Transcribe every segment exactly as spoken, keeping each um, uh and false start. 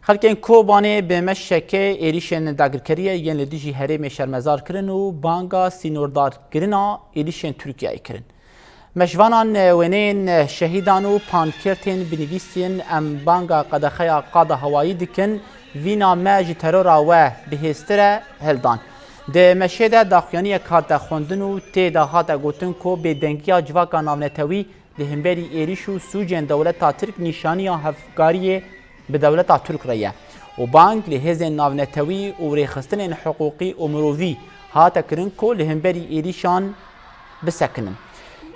Xelkên Kobanê bi meşeke êrîşên dagirkeriye yên li dijî herêmê şermezar kirin û banga sînordarkirina êrîşên Tirkiyeyê kirin. Meşvanan wêneyên şehîdan û pankertên bi nivîsên "Em banga qedexeya qada hewayî dikin, vîna me ji terora we bihêztir e" hildan. Di meşê de daxuyaniyek hate xwendin û tê de hate gotin ku bêdengiya civaka navnetewî li hemberî êrîş û sûcên dewleta Tirk nîşaniya hevkariyê bi dewleta Tirk re ye û bang li hêzên navnetewî û rêxistinên hiqûqî û mirovî hate kirin ku li hemberî êrîşan bisekinin.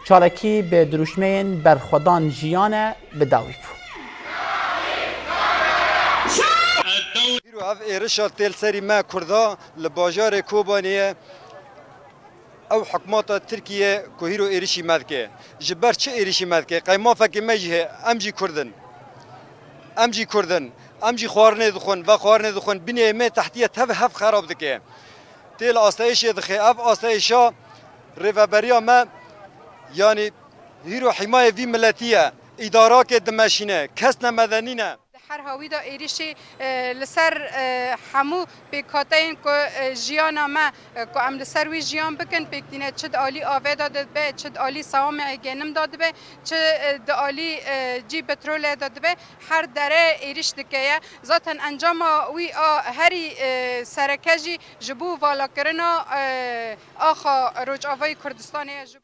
Çalakî bi dirûşmeyên berxwedan jiyane bi dawî bû. Îro ev êrişa tê li serî me Kurda li bajarê Kobanê ye. Ew hikûmeta Tirkiye ku hîro êrişî me dike. Ji ber çi êrişî me dike? Qey mafekî me jî heye, em jî Kurd in. Em jî Kurd in. Em jî xwarinê dixwin, vexwarinê dixwin. Binê me tehtiye tev hev xerab dike. Tê li asteyişê dixe. Ev asteyişa rêveberiya me, yanî hîro hîmayê vî miletî ye. Îdarake dimeşîne. Kes ne medenî ne. Di her hawî de êrîşî, e, li ser, e, hemû pêkhateyên ku, e, jiyana me, e, ku em li ser wî jiyan bikin, pêk tîne, çi di alî avê de dibe, çi di alî sewamê genim de dibe, çi, e, di alî, e, cî petrolê de dibe, her dere êrîş dike ye. Zaten encama wî a herî, e, sereke jî ji bo valakirina, e, axa Rojavayê Kurdistanê ye. Ji